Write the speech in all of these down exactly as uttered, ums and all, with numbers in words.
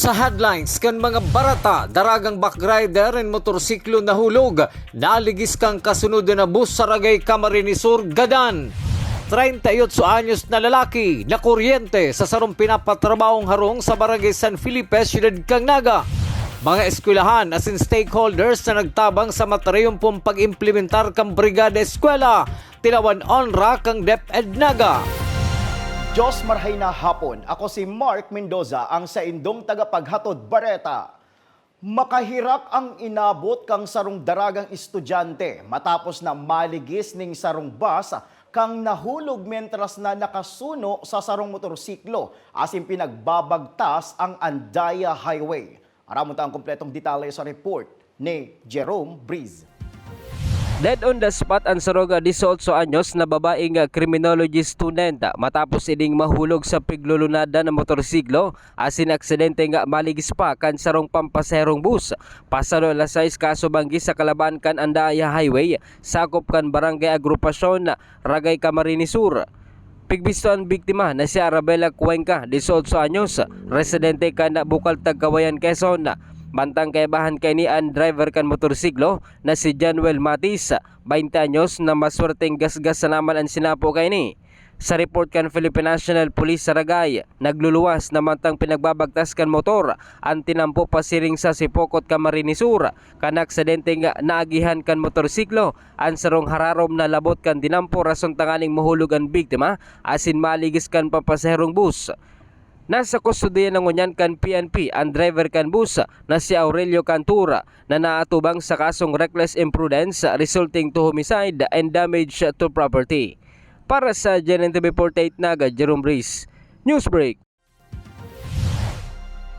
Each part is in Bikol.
Sa headlines kan mga bareta, daragang backrider nin motorsiklo nahulog, naligis kan kasunod na bus sa Ragay, Camarines Sur gadan. Treinta y ocho anyos na lalaki nakuryente sa sarong pinapatrabahong harong sa Barangay San Felipe, Siyudad kan Naga. Mga eskwelahan asin stakeholders na nagtabang sa matriyumpong pag-implementar kan Brigada Eskwela, tilawan onra kan DepEd Naga. Diyos marhay na hapon. Ako si Mark Mendoza, ang saindong tagapaghatod bareta. Makahirak ang inabot kan sarong daragang estudyante matapos na maligis nin sarong bus kan nahulog mentras na nakasuno sa sarong motorsiklo asin pinagbabagtas ang Andaya Highway. Aramon ta ang kompletong detalye sa report ni Jerome Breeze. Dead on the spot ang sarong dieciocho anyos na babaeng criminology student matapos ining mahulog sa piglulunadan na motorsiklo asin aksidente nga maligis pa kan sarong pampasaherong bus. Pasado alas sais kasubanggi sa kalaban kan Andaya Highway, sakop kan Barangay Agrupacion, Ragay, Camarines Sur. Pigbisto an biktima na si Arabela Cuenca, dieciocho anyos, residente kan Bukal, Tagkawayan, Quezon. Mantang kaibahan kaini an driver kan motorsiklo na si Januel Matis, baynte anyos, na maswerteng gasgas sana man an sinapo kaini. Sa report kan Philippine National Police sa Ragay, nagluluwas na mantang pinagbabagtas kan motor an tinampo pasiring sa Sipocot, Camarines Sur. Kan aksidente nga naagihan kan motorsiklo, an sarong hararom na labot kan dinampo rason tanganing mahulog an biktima asin maligis kan pampasaherong bus. Nasa kustodiya na ngunyan kan P N P an driver kan bus na si Aurelio Cantura na naatubang sa kasong reckless imprudence resulting to homicide and damage to property. Para sa G N N T V forty-eight Naga, Jerome Breeze, Newsbreak.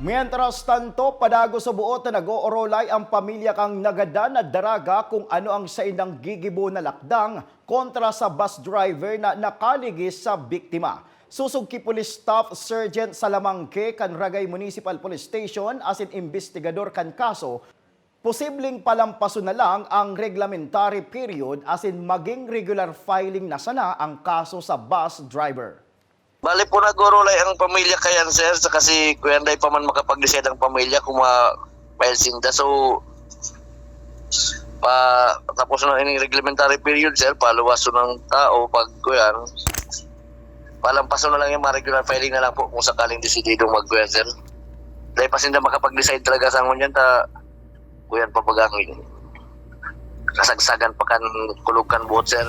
Mientras tanto, padagos sa buot na nag-oorolay ang pamilya kan nagadan na daraga kung ano ang saindang gigibo na lakdang kontra sa bus driver na nakaligis sa biktima. Sosog ki Police Staff Sergeant Salamangke kan Ragay Municipal Police Station asin imbestigador kan kaso, posibleng palampason na lang ang reglementary period asin maging regular filing na sana ang kaso sa bus driver. Bale po, nag-orolay ang pamilya kayan, sir, sa kasi Kuya Anday pa man makapag-decide ang pamilya kung ma-file sinda. So, pa, tapos na ining reglementary period, sir, paluwason ng tao pag, kuyan, palampason na lang yung mga regular filing na lang po kung sakaling desididong mag-, kuyan, sir. Dahil pa sinda makapag-decide talaga sa ngunyan, ta, kuyan, papagang kasagsagan pa kan kulog kan buot, sir.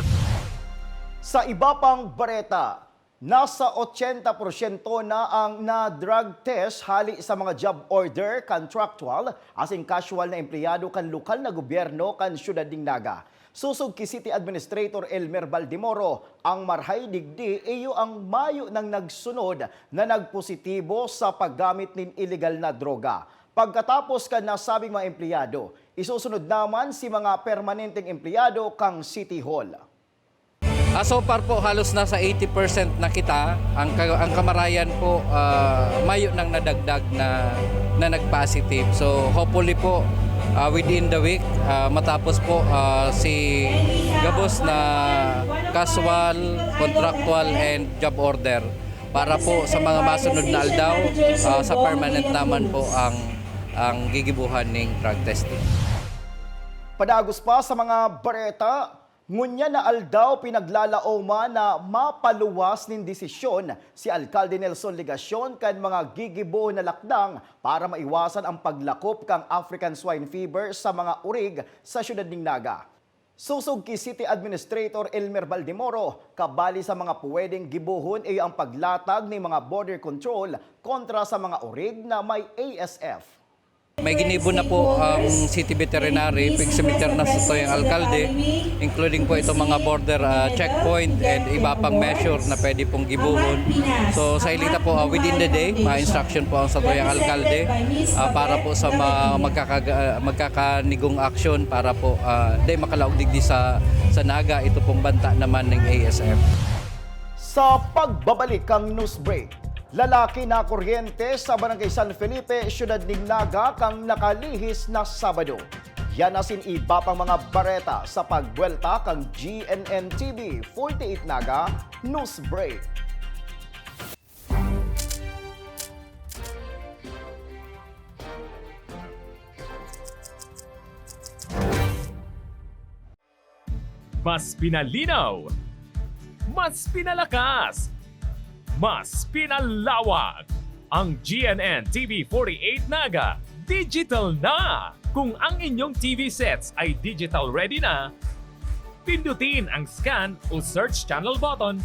Sa iba pang bareta, nasa ochenta porsyento na ang na-drug test hali sa mga job order, contractual, asin casual na empleyado kan lokal na gobyerno kan siyudad nin Naga. Sosog ki City Administrator Elmer Baldemoro, ang marahay digdi iyo ang mayo nang nagsunod na nagpositibo sa paggamit nin ilegal na droga. Pagkatapos kan nasabing mga empleyado, isusunod naman si mga permanenteng empleyado kan City Hall. Ah, so far po, halos nasa eighty percent na kita. Ang ka-, ang kamarayan po, ah, mayo nang nadagdag na, na nag-positive. So, hopefully po, ah, within the week, ah, matapos po, ah, si gabos na casual, contractual, and job order. Para po sa mga masunod na aldaw, ah, sa permanent naman po ang, ang gigibuhan ning drug testing. Padagos pa sa mga bareta, ngunyan na aldaw pinaglalaoman na mapaluwas nin desisyon si Alkalde Nelson Legacion kan mga gigibohon na lakdang para maiwasan ang paglakop kan African Swine Fever sa mga orig sa siyudad nin Naga. Sosog ki City Administrator Elmer Baldemoro, kabali sa mga pwedeng gibohon iyo ang paglatag nin mga border control kontra sa mga orig na may A S F. May ginibo na po ang City Veterinary, pigsumeter na sa satuyang alkalde, including po itong mga border, ah, checkpoint and iba pang measure na pwede pong gibohon. So, sa hilita po, ah, within the day, ma-instruction po ang satuyang alkalde, ah, para po sa ma-, magkakaga-, magkakanigong aksyon para po, ah, di makalaog digdi sa, sa Naga, ito pong banta naman ng A S F. Sa pagbabalik kang news break, lalaki nakuryente sa Barangay San Felipe, siyudad nin Naga, kan nakalihis na Sabado. Yan asin iba pang mga bareta sa pagbuwelta kan G N N T V forty-eight Naga News Break. Mas pinalinaw, mas pinalakas, mas pinalawak. Ang G N N T V forty-eight Naga digital na! Kung ang inyong T V sets ay digital ready na, pindutin ang scan o search channel button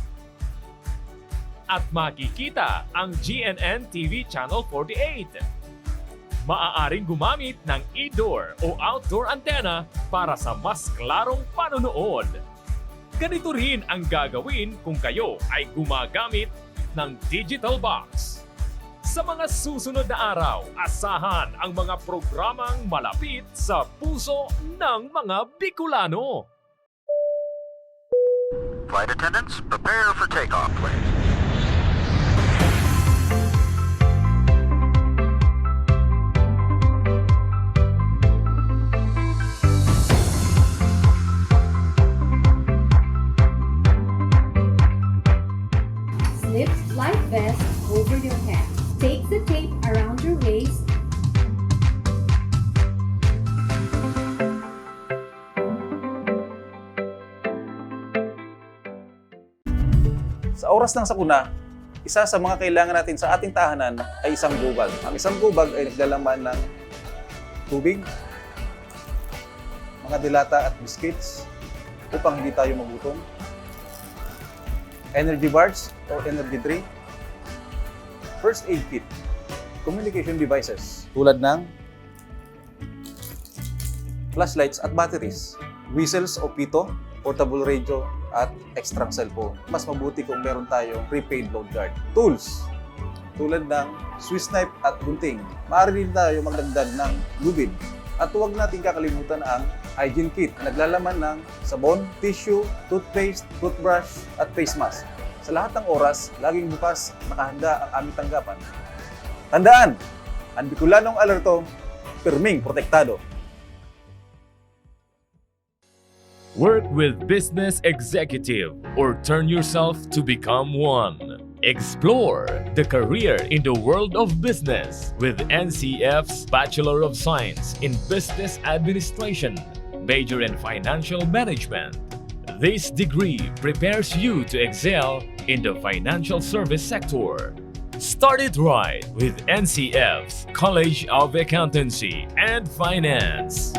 at makikita ang G N N T V Channel forty-eight. Maaaring gumamit ng indoor o outdoor antenna para sa mas klarong panonood. Ganito rin ang gagawin kung kayo ay gumagamit ng digital box. Sa mga susunod na araw, asahan ang mga programang malapit sa puso ng mga Bicolano. Flight attendants, prepare for takeoff, please. Slip life vest over your head. Take the tape around your waist. Sa oras ng sakuna, isa sa mga kailangan natin sa ating tahanan ay isang gobag. Ang isang gobag ay naglalaman ng tubig, mga delata at biscuits upang hindi tayo magutom, energy bars o energy drink, first aid kit, communication devices tulad ng flashlights at batteries, whistles o pito, portable radio, at extrang cellphone. Mas mabuti kung meron tayong prepaid load guard. Tools, tulad ng Swiss knife at gunting. Maaari din tayo magdagdag ng lubid. At huwag nating kakalimutan ang hygiene kit na naglalaman ng sabon, tissue, toothpaste, toothbrush, at face mask. Sa lahat ng oras, laging bukas, nakahanda ang aming tanggapan. Tandaan, ang Bicolanong alerto, pirming protektado. Work with Business Executive or turn yourself to become one. Explore the career in the world of business with N C F's Bachelor of Science in Business Administration, major in Financial Management. This degree prepares you to excel in the financial service sector. Start it right with N C F's College of Accountancy and Finance.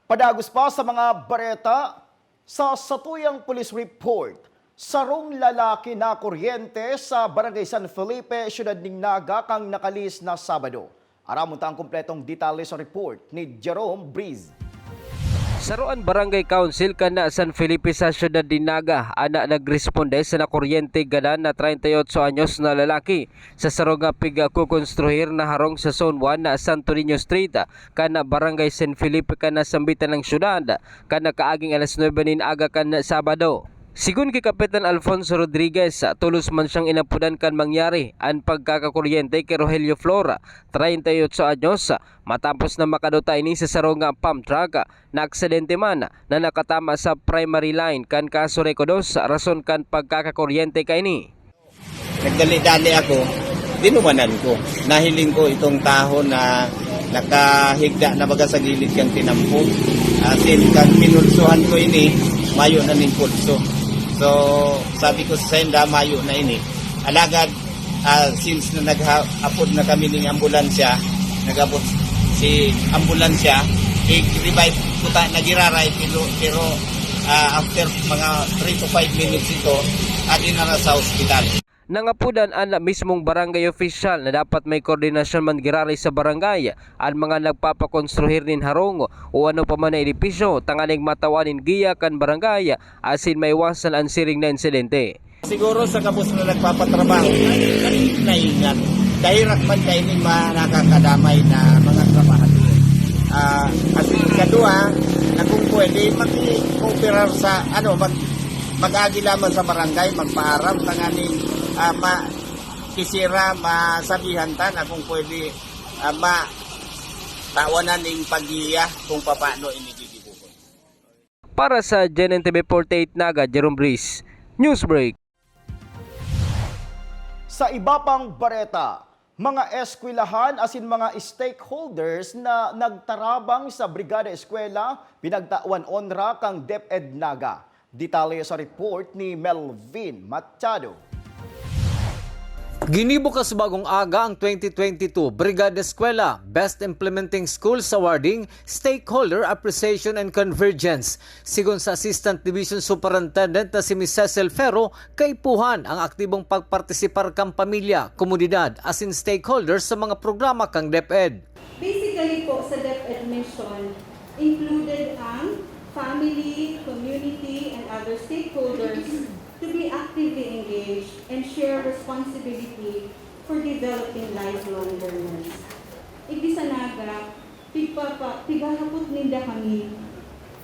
Padagos pa sa mga bareta, sa satuyang police report, sarong lalaki nakuryente sa Barangay San Felipe, Siyudad nin Naga, kan nakalihis na Sabado. Aramon ta an kompletong detalye sa report ni Jerome Breeze. Saro an Barangay Council kan San Felipe sa siyudad nin Naga an nagresponde sa nakuryente gadan na treinta y ocho anyos na lalaki sa saro nga pigkokonstruhir na harong sa Zone one na Santo Niño Street kan Barangay San Felipe kan sambitan nin siyudad kan kaaging alas nuebe nin aga kan Sabado. Sigon ki Kapitan Alfonso Rodriguez, tolos man siyang inapodan kan mangyari an pagkakakuryente ki Rogelio Flor, treinta y ocho anyos, matapos na makaduta ini sa saro nga pump truck na aksidente man na nakatama sa primary line kan Kaso Reco dos, rason kan pagkakakuryente kaini. Nagdali-dali ako, dinumanan ko. Nahiling ko itong tahaw na nakahigda na baga sa gilid kan tinampon. As in, kan pinulsohan ko ini, mayo na nin pulso. So, sabi ko sa sainda, "Mayo na ini." Alagad, ah, since na nagha-, apod na kami ning ambulansya, nag-abot si ambulansya, i-revive ko ta, nagiraray, pero, pero, ah, after mga three to five minutes ito, adi na na sa ospital. Nangapodan an mismong barangay opisyal na dapat may koordinasyon man giraray sa barangay an mga nagpapakonstruhir nin harong o ano pa man na edipisyo tanganing matawan nin giya kan barangay asin maiwasan an siring na insidente. Siguro sa gabos na nagpapatrabaho, maingat na ingat. Dahil man kaini ma-, nakakadamay na mga trabahador. Ah, at ikaduha, na kung pwede, makikooperar sa, ano, mag-, mag-agi lamang sa barangay, magpaaram, tanganing, ah, ma-, kisira, masabihan ta na kung pwede, ah, ma-, tawanan ning pag-iya kung papaano ini didibuhon. Para sa G N N T V forty-eight Naga, Jerome Breeze, Newsbreak. Sa iba pang bareta, mga eskwelahan asin mga stakeholders na nagtarabang sa Brigada Eskwela, pinagtawan onra kan DepEd Naga. Detalye sa report ni Melvin Machado. Ginibo kan bagong aga ang twenty twenty-two Brigada Eskwela Best Implementing Schools Awarding Stakeholder Appreciation and Convergence. Sigon sa Assistant Division Superintendent na si Miss Cecil Ferro, kaipuhan ang aktibong pagpartisipar kan pamilya, komunidad, asin stakeholders sa mga programa kan DepEd. Basically po, sa DepEd mission, included ang family, community, and other stakeholders to be actively engaged and share responsibility for developing lifelong learners. Igdi sa Naga, pigpapa-, pighahapot ninda kami,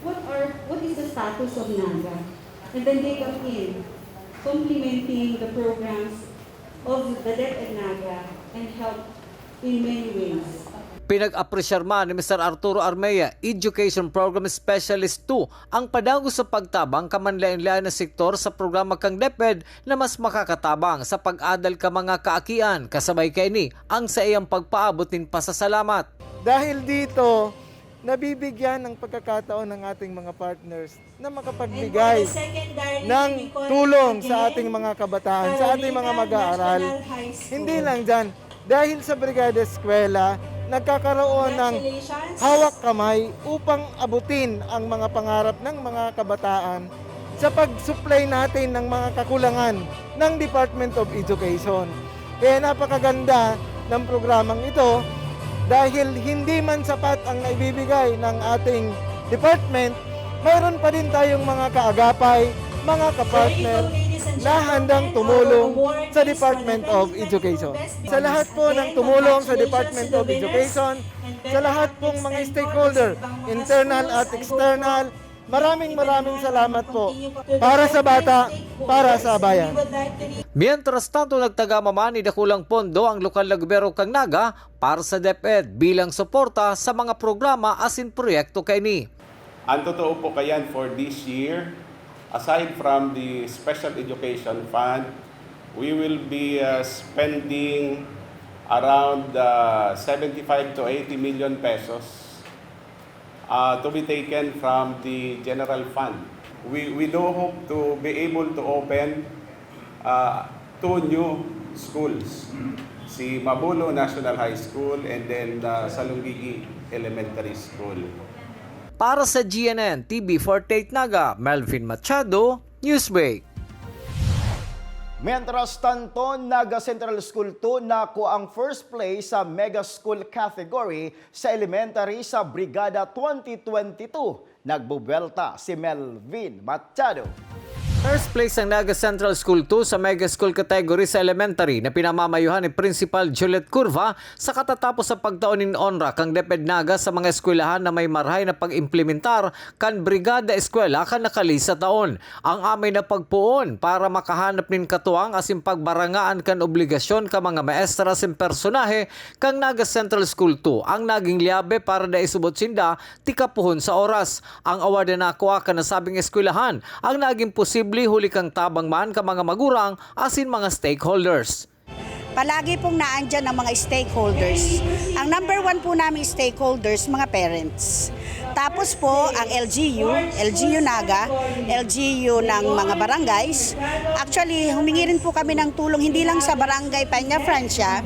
"What are, what is the status of Naga?" And then they come in, complimenting the programs of the DepEd Naga and help in many ways. Pinag-apresyar man ni Mister Arturo Armea, Education Program Specialist two, ang padagos sa pagtabang kan manlaen-laen na sektor sa programa kan DepEd na mas makakatabang sa pag-adal kan mga kaakian, kasabay kaini ang saiyang pagpaabot nin pasasalamat. Dahil dito, nabibigyan ng pagkakataon ng ating mga partners na makapagbigay ng tulong sa ating mga kabataan, sa ating mga mag-aaral. Hindi lang dyan, dahil sa Brigada Eskwela, nagkakaroon ng hawak kamay upang abutin ang mga pangarap ng mga kabataan sa pag-supply natin ng mga kakulangan ng Department of Education. Kaya napakaganda ng programang ito dahil hindi man sapat ang naibibigay ng ating department, mayroon pa din tayong mga kaagapay, mga kapartner na handang tumulong sa Department of Education. Sa lahat po ng tumulong sa Department of Education, sa lahat pong mga stakeholder, internal at external, maraming, maraming salamat po. Para sa bata, para sa bayan. Mientras tanto, nagtagama man nin dakulang pondo ang lokal na gobyerno kan Naga para sa DepEd bilang suporta sa mga programa asin proyekto kaini. Ang totoo po kayan, for this year, aside from the Special Education Fund, we will be, uh, spending around, uh, seventy-five to eighty million pesos, uh, to be taken from the general fund. We, we do hope to be able to open, uh, two new schools, si Mabulo National High School and then, uh, Salungigi Elementary School. Para sa G N N T V forty-eight Naga, Melvin Machado, Newsbreak. Mientras tanto, Naga Central School two nakua ang first place sa Mega School category sa elementary sa Brigada twenty twenty-two. Nagbubuwelta si Melvin Machado. First place ang Naga Central School two sa Mega School category sa elementary na pinamamayuhan ni Principal Juliet Curva sa katatapos sa pagtao nin onra kan DepEd Naga sa mga eskwelahan na may marahay na pag-implementar kan Brigada Eskwela kan nakali sa taon. Ang amay na pagpoon para makahanap nin katuwang asin pagbarangaan kan obligasyon kan mga maestra asin personahe kan Naga Central School two ang naging liyabe para dai subot sinda tikapuhon sa oras. Ang award na nakua kan nasabing eskwelahan ang naging posible huli kan tabang man kan mga magurang asin mga stakeholders. Palagi pong naandyan ang mga stakeholders. Ang number one po naming stakeholders, mga parents. Tapos po, ang L G U, L G U Naga, L G U ng mga barangays. Actually, humingi rin po kami ng tulong, hindi lang sa Barangay Peña Francia,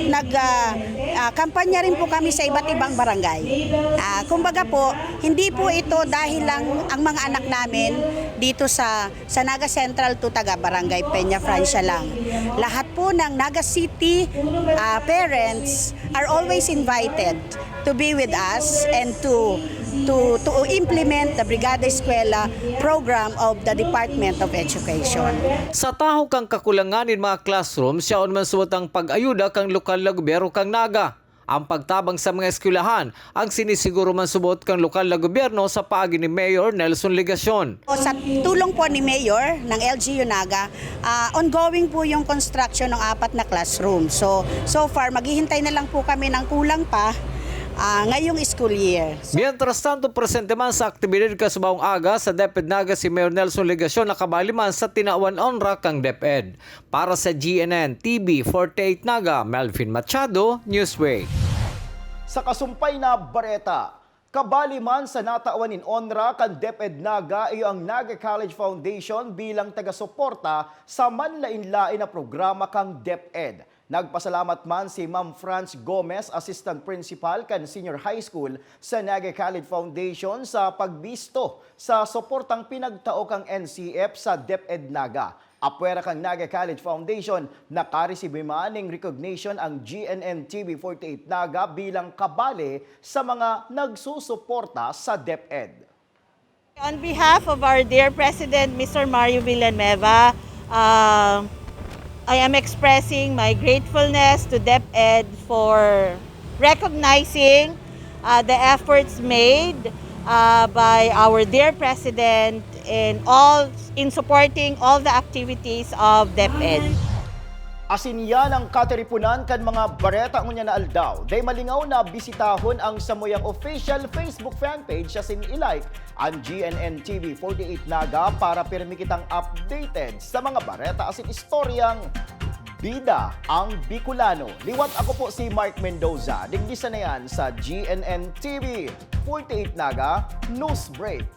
nag, ah, ah, kampanya rin po kami sa iba't ibang barangay. Ah, kumbaga po, hindi po ito dahil lang ang mga anak namin dito sa, sa Naga Central two, taga Barangay Peña Francia lang. Lahat po ng Naga City, ah, parents are always invited to be with us and to, to, to implement the Brigada Eskwela program of the Department of Education. Sa tahaw kan kakulangan nin mga classroom, siyaon man subot ang pag-ayuda kan lokal na gobyerno kan Naga. Ang pagtabang sa mga eskwelahan ang sinisiguro man subot kan lokal na gobyerno sa paagi ni Mayor Nelson Legacion. Sa tulong po ni Mayor ng L G U Naga, ah, ongoing po yung construction ng apat na classroom. So, so far, maghihintay na lang po kami ng kulang pa. ah, ngayong school year. Mientras tanto, presente man sa aktibidad kasubaong aga sa DepEd Naga si Mayor Nelson Legacion, na kabali man sa tinawan onra kan DepEd. Para sa G N N T V forty-eight Naga, Melvin Machado, Newsway. Sa kasumpay na bareta, kabali man sa natawan nin onra kan DepEd Naga iyo ang Naga College Foundation bilang taga-suporta sa manlain-lain na programa kan DepEd. Nagpasalamat man si Ma'am Franz Gomez, Assistant Principal kan Senior High School sa Naga College Foundation, sa pagbisto sa suportang pinagtao kan N C F sa DepEd Naga. Apwera kan Naga College Foundation, nakaresibi man ning recognition ang G N N T V forty-eight Naga bilang kabali sa mga nagsusuporta sa DepEd. On behalf of our dear President, Mister Mario Villanueva, uh, I am expressing my gratefulness to DepEd for recognizing uh, the efforts made uh, by our dear President in all in supporting all the activities of DepEd. Asin yan ang katiriponan kan mga bareta ngunyan na aldaw. Dai malingaw na bisitahon ang samuyang official Facebook fan page asin i-like an G N N T V forty-eight Naga para pirmi kitang updated sa mga bareta asin istoryang bida ang Bicolano. Liwat, ako po si Mark Mendoza. Digdi sana yan sa G N N T V forty-eight Naga News Break.